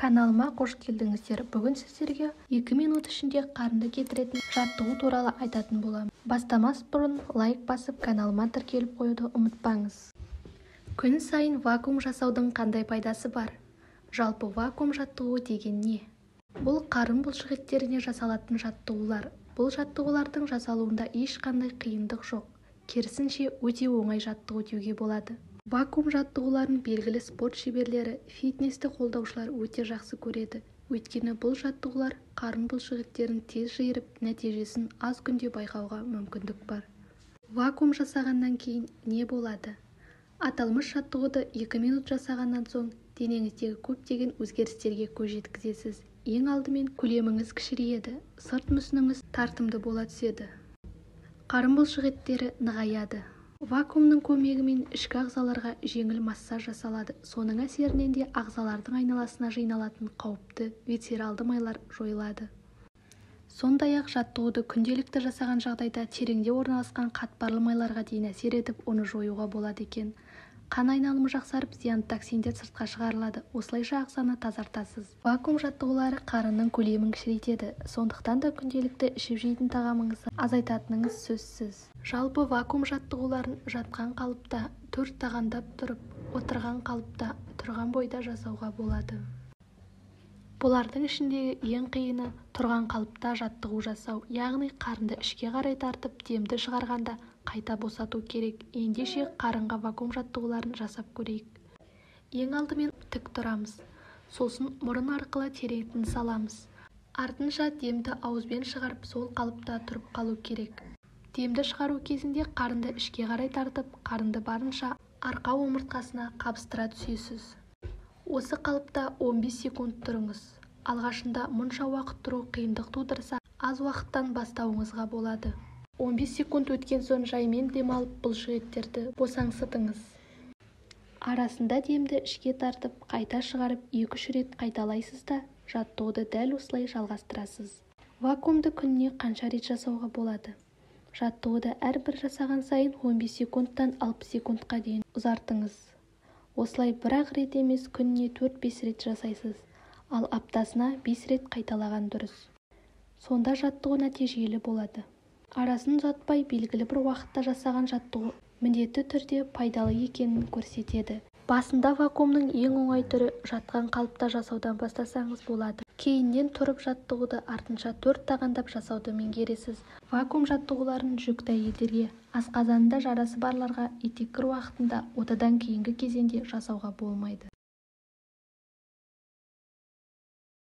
Каналыма қош келдіңіздер! Бүгін сіздерге 2 минут ішінде қарынды кетіретін жаттығу туралы айтатын боламын. Бастамас бұрын лайк басып, каналыма тіркеліп қоюды ұмытпаңыз. Күн сайын вакуум жасаудың қандай пайдасы бар? Жалпы вакуум жаттығуы деген не? Бұл қарын бұлшықеттеріне жасалатын жаттығулар. Бұл жаттығулардың жасалуында ешқандай қиындық жоқ. Керісінше, өте оңай жаттығу деуге болады. Вакуум жаттығуларын белгілі спорт шеберлері, фитнесті қолдаушылар өте жақсы көреді. Өйткені бұл жаттығулар қарын бұлшықеттерін тез жиырып, нәтижесін аз күнде байқауға мүмкіндік бар. Вакуум жасағаннан кейін не болады? Аталмыш жаттығуды 2 минут жасағаннан соң денеңіздегі көптеген өзгерістерге көз жеткізесіз. Ең алдымен көлеміңіз кішірейеді, сырт мүсініңіз тартымды бола түседі. Қарын бұлшықеттері нығаяды. Вакуумның көмегімен ішкі ағзаларға жеңіл массаж жасалады. Соның әсерінен де ағзалардың айналасына жиналатын қауіпті висцералды майлар жойылады. Сондай-ақ жаттығуды күнделікті жасаған жағдайда тереңде орналасқан қатпарлы майларға дейін әсер етіп, оны жоюға болады екен. Қан айналымы жақсарып, зиянды токсиндер сыртқа шығарылады. Осылайша ағзаны тазартасыз. Вакуум жаттығулары қарынның көлемін кішірейтеді. Сондықтан да күнделікті ішіп-жейтін тағамыңызды азайтатыныңыз сөзсіз. Жалпы вакуум жаттығуларын жатқан қалыпта, төрт тағандап тұрып, отырған қалыпта, тұрған бойда жасауға болады. Бұлардың ішіндегі ең қиыны тұрған қалыпта жаттығу жасау, яғни қарынды ішке қарай тартып, демді шығарғанда қайта босату керек. Ендеше қарынға вакуум жаттығуларын жасап көрейік. Ең алдымен тік тұрамыз. Сосын мұрын арқылы терең тыныс аламыз. Артынша демді ауызбен шығарып, сол қалыпта тұрып қалу керек. Демді шығару кезінде қарынды ішке қарай тартып, қарынды барынша арқа омыртқасына қабыстыра түсесіз. Осы қалыпта 15 секунд тұрыңыз. Алғашында мұнша уақыт тұру қиындық тудырса, аз уақыттан бастауыңызға болады. 15 секунд өткен соң жаймен демалып, бұлшықеттерді босаңсытыңыз. Арасында демді ішке тартып, қайта шығарып 2-3 рет қайталайсыз да, жаттығуды дәл осылай жалғастырасыз. Вакуумды күніне қанша рет жасауға болады? Жаттығуды әрбір жасаған сайын 15 секундтан 60 секундқа дейін ұзартыңыз. Осылай бір-ақ рет емес, күніне 4-5 рет жасайсыз, ал аптасына 5 рет қайталаған дұрыс. Сонда жаттығу нәтижелі болады. Арасын ұзартпай белгілі бір уақытта жасаған жаттығу міндетті түрде пайдалы екенін көрсетеді. Басында вакуумның ең оңай түрі жатқан қалыпта жасаудан бастасаңыз болады. Кейіннен тұрып жаттығуды артынша төрт тағандап жасауды меңгересіз. Вакуум жаттығуларын жүкті әйелдерге, асқазанында жарасы барларға, етеккір уақытында, отадан кейінгі кезеңде жасауға болмайды.